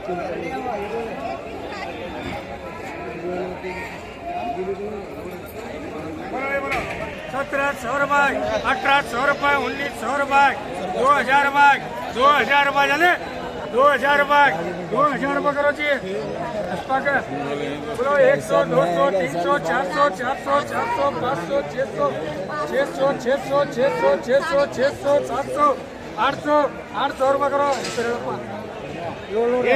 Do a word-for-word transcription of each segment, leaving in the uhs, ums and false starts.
سترہ سو روپے، اٹھارہ سو روپے، انیس سو روپے، دو ہزار روپے، دو ہزار روپے جانے، دو ہزار روپے، دو ہزار روپے کرو جی۔ اس پا کے بولو، ایک سو، دو سو، تین سو، چار سو، چار سو، چار سو، پانچ سو، چھ سو، چھ سو، چھ سو، چھ سو، چھ سو، چھ سو، سات سو، آٹھ سو، آٹھ سو روپے کرو۔ لو، لو، لو۔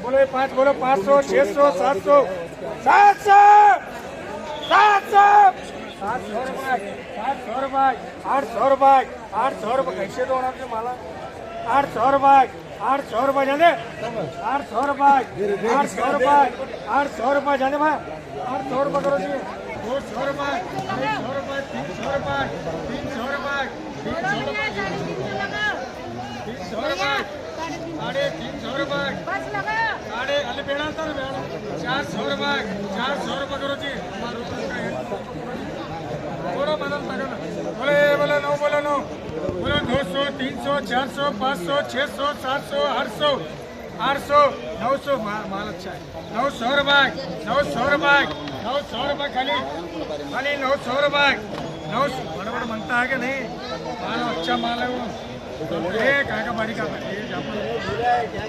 بولو، پانچ، بولو، پانچ سو، چھ سو، سات سو، سات سو، سات سو، سات سو روپے، سات سو روپے، آٹھ سو روپے، آٹھ سو روپے کیسے دوڑا کے مالا؟ آٹھ سو روپے، آٹھ سو روپے جانے، آٹھ سو روپے، آٹھ سو روپے، آٹھ سو روپے جانے بھائی، آٹھ سو روپے کرو جی۔ دو سو روپے، ڈھائی سو روپے، تین سو روپے، تین سو روپے، تین سو روپے، تین سو روپے، ساڑھے تین سو روپے، ساڑھے، ارے بیڑا تھا، بیڑا۔ چار سو روپے، چار سو روپے کرو جی۔ تھوڑا بدل تک نا۔ بولے، بولے نو، بولے نو۔ بولے دو سو، تین سو، چار سو، پانچ سو، چھ سو، سات سو، آٹھ سو، آٹھ سو، نو سو، ما-، مال اچھا ہے۔ نو سو روپے، نو سو روپے، نو سو روپے خالی، خالی نو سو روپے، نو سو، بڑا بڑا بنتا ہے کہ نہیں؟ مال اچھا مال ہے وہ۔ یہ کہاں کا باری کا ہے؟ یہ جاپان۔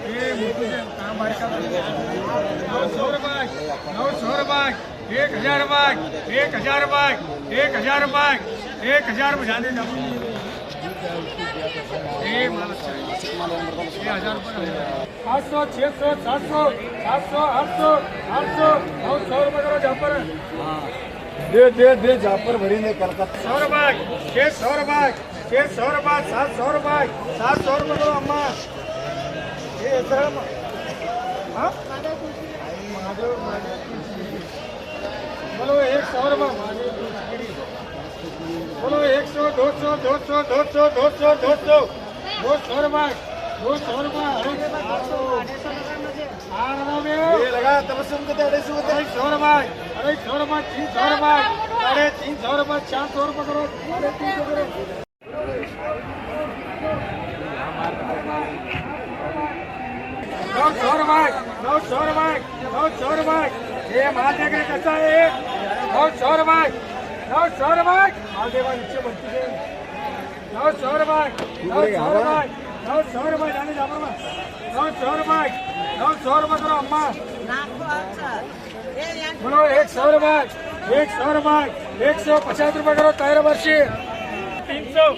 یہ موٹو سے کہاں باری کا ہے؟ نو سو روپے، نو سو روپے۔ ایک ہزار باغ، ایک ہزار باغ، ایک ہزار باغ، ایک ہزار بجا دے جب۔ اے مالا چاہیے۔ اے ہزار روپے کا ہے۔ پانچ سو، چھ سو، سات سو، سات سو، آٹھ سو، آٹھ سو، نو سو روپے کرو جاپر۔ دے، دے، دے، جاپر بھری نے کلکتہ۔ سو روپے، چھ سو روپے، چھ سو روپے، سات سو روپے، سات سو روپے کرو اما۔ اے ایسا ہے اما۔ ہاں؟ بولو، ایک سو روپے۔ بولو، ایک سو، دو سو، دو سو، دو سو، دو سو، دو سو۔ دو سو روپے، دو سو روپے۔ اڑھائی سو۔ آڑھ سو۔ یہ لگا، تبسم کے اڑھائی سو۔ اڑھائی سو روپے، اڑھائی سو روپے، تین سو روپے، ساڑھے تین سو روپے، چار سو روپے کرو، ساڑھے تین سو کرو۔ نو سو روپے، نو سو روپے، نو سو روپے۔ یہ مال دیکھ رہے کیسا ہے؟ نو سو روپے، نو سو روپے۔ مال دیکھ رہے، نیچے بنتی ہے۔ نو سو روپے، نو سو روپے، نو سو روپے جانے جا رہا۔ نو سو روپے، نو سو روپے کرو اما۔ بولو، ایک سو روپے، ایک سو روپے، ایک سو پچاس روپے کرو طاہر برشی۔ تین سو،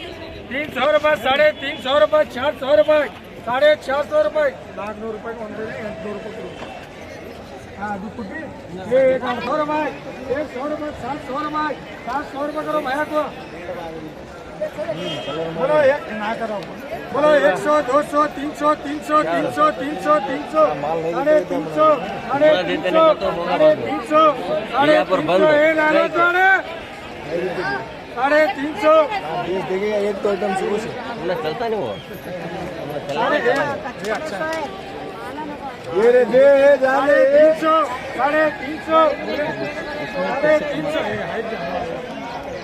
تین سو روپے، ساڑھے تین سو روپے، چار سو روپے، ساڑھے چار سو روپے۔ لاکھ نو روپے کو اندر ہے، دو روپے کرو۔ ہاں، ابھی کچھ بھی؟ یہ ایک آٹھ سو روپے، ایک سو روپے، سات سو روپے، سات سو روپے کرو بھیا کو۔ بولو، ایک نہ کرو۔ بولو، ایک سو، دو سو، تین سو، تین سو، تین سو، تین سو، تین سو، ساڑھے تین سو، ساڑھے تین سو، ساڑھے تین سو، ساڑھے تین سو، اے لالا ساڑھے، ساڑھے تین سو۔ دیکھیے، ایک تو ایک دم شروع سے۔ چلتا نہیں وہ۔ ساڑھے تین سو۔ یہ رے، دے، دے، جانے۔ ساڑھے تین سو، ساڑھے تین سو، ساڑھے تین سو۔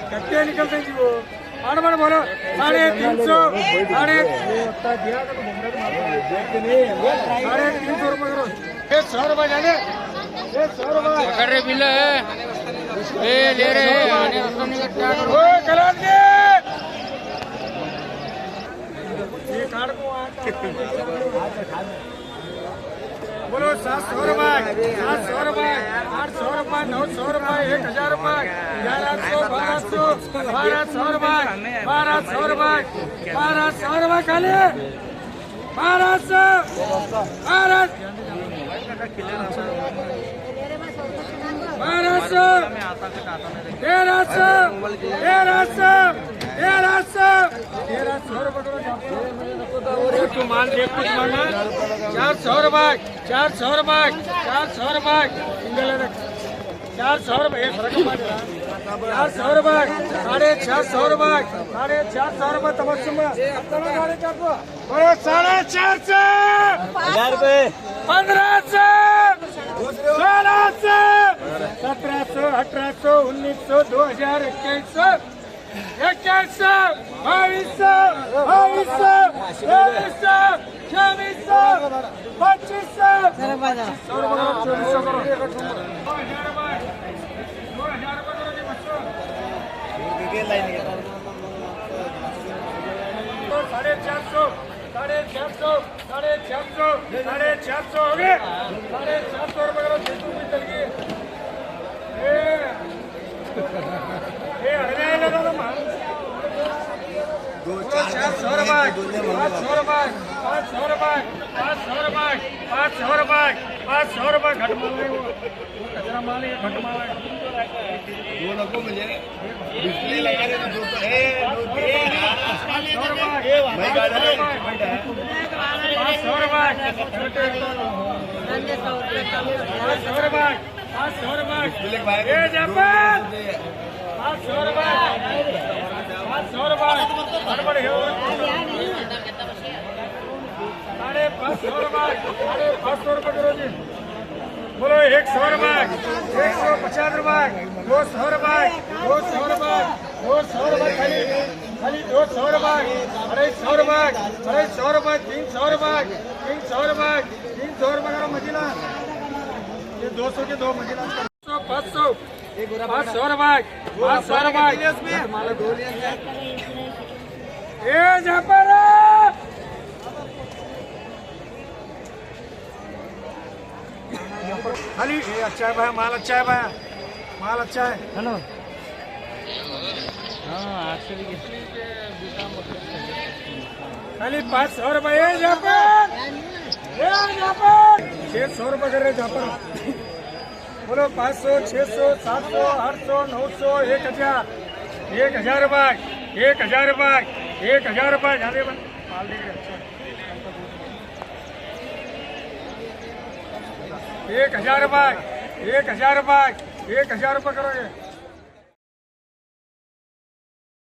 کتے نکلتے جی وہ؟ بڑ بڑ بولو، ساڑھے تین سو، ساڑھے، ساڑھے تین سو روپے کرو۔ یہ سو روپے جانے، یہ سو روپے۔ پکڑ رہے بل ہے، اے لے رہے ہیں۔ او، کلان کے۔ یہ کارڈ کو آتا۔ بولو، سات سو روپے، سات سو روپے، آٹھ سو روپے، نو سو روپے، ایک ہزار روپے، گیارہ سو، بارہ سو، بارہ سو روپے، بارہ سو روپے، بارہ سو روپے خالی، بارہ سو، بارہ، بارہ سو، تیرہ سو، تیرہ سو، تیرہ سو، تیرہ سو روپے کرو۔ تو مان دے، کچھ مانگا۔ چار سو روپے، چار سو روپے، چار سو روپے، سنگل ہے۔ چار سو روپے، یہ فرق پڑ رہا۔ چار سو روپے، ساڑھے چار سو روپے، ساڑھے چار سو روپے تبسم۔ بولو، ساڑھے چار سو۔ ہزار روپے۔ پندرہ سو۔ سولہ سو۔ سترہ سو، اٹھارہ سو، انیس سو، دو ہزار، اکیس سو۔ اکیس سو، بائیس سو، بائیس سو، تیئیس سو، چھ سو روپے کرو، چوبیس سو کرو۔ ساڑھے چار سو، ساڑھے چار سو، ساڑھے چار سو، ساڑھے چار سو ہو گئے۔ ساڑھے چار سو روپے کرو، جیسو بھی چل گئے۔ اے، اے، اڑے لے لو نا مال۔ دو چار سو روپے، پانچ سو روپے، پانچ سو روپے، پانچ سو روپے، پانچ سو روپے، پانچ سو روپے گھٹ مال ہے وہ۔ کچرا مال ہے، گھٹ مال ہے۔ دو لوگوں مجھے بجلی لگا دے تو دو سو، اے، دو، اے، پانچ سو روپے، پانچ سو روپے، پانچ سو روپے، پانچ سو روپے، پانچ سو روپے۔ اے جعفر، پانچ سو روپے، پانچ سو روپے، گڑبڑ ہے۔ ساڑھے پانچ سو روپے، ساڑھے پانچ سو روپے کرو جی۔ بولو، ایک سو روپے، ایک سو پچاس روپے، دو سو روپے، دو سو روپے، دو سو روپے خالی، خالی دو سو روپے، اڑھائی سو روپے، اڑھائی سو روپے، تین سو روپے، تین سو روپے، تین سو روپے کرو مدینہ۔ یہ دو سو کے دو مدینہ۔ پانچ سو، پانچ سو روپے، پانچ سو روپے۔ اے جعفر! خالی، اے، اچھا ہے بھائی، مال اچھا ہے بھائی، مال اچھا ہے۔ ہیلو۔ ہاں، آٹھ سو روپے۔ خالی پانچ سو روپے، اے جعفر! اے جعفر! چھ سو روپے کر رہے جعفر۔ بولو، پانچ سو، چھ سو، سات سو، آٹھ سو، نو سو، ایک ہزار، ایک ہزار روپے، ایک ہزار روپے، ایک ہزار روپے، زیادہ بن-، مال دے رہے، اچھا۔ ایک ہزار روپے، ایک ہزار روپے، ایک ہزار روپے کرو یہ۔